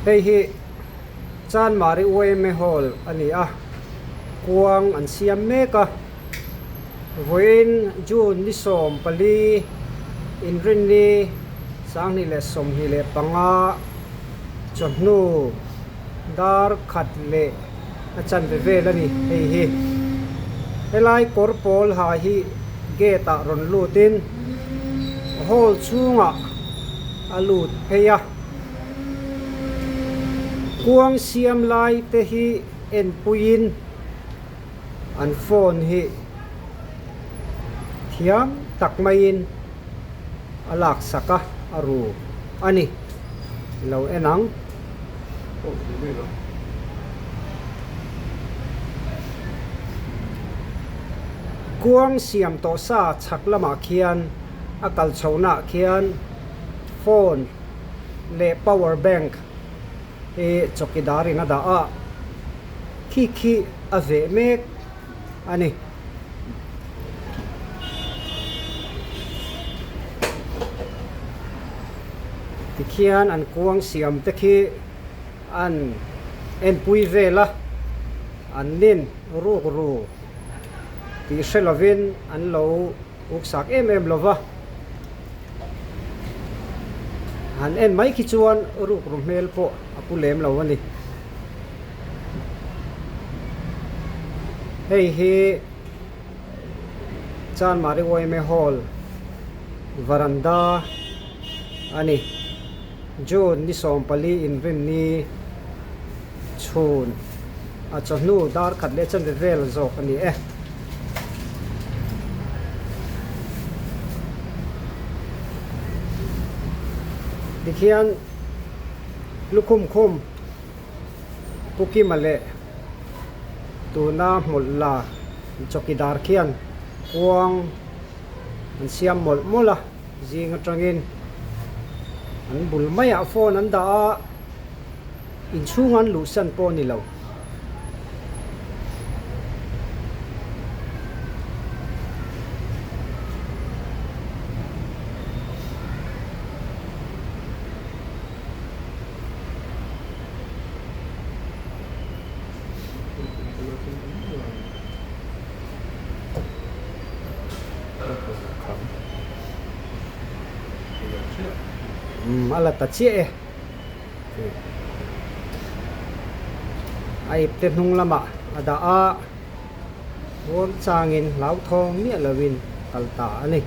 Hei hi Chanmari yma Hall a ni a, kuang an siam mek a, vawiin June ni 14 inrinni 2025 chawhnu dar khat leh a chanve vel a ni hei hi. Helai kawr pawl ha hi gate ah rawn lut in hall chhungah a lut phei a. Kuang siam lai te hi enpuiin an phone hi thiam tak maiin a laksak a, a ru a ni. Lo en ang. Kuang siam tawh sa chhak lamah khian a kal chhohnaah khian phone leh power bank hi chawkidar in a dah a, khi khi a veh mek a ni. Tikhian an kuang siam te khi an enpui vel a, an nin ruk ru tih hre lovin an lo uksak em em lo va. Han en mai khi chuan ruk ru hmel pawh a pu lem lo a ni. Hei hi Chanmari yma Hall varanda a ni. June ni 14 inrinni chhun a chawhnu dar khat leh chanve vel zawk a ni e. Tikhian lukhum khum Pu Kima leh tuna hmawlh la chawkidar khian kuang an siam mawlh mawlh a, zing atangin an bul maiah phone an dah a, inchhung an luhsan pawh a ni lo. Umm a la ta chiah e a ipte hnung lamah a dah a ruam changin hlauthawng miah lovin kal ta a ni.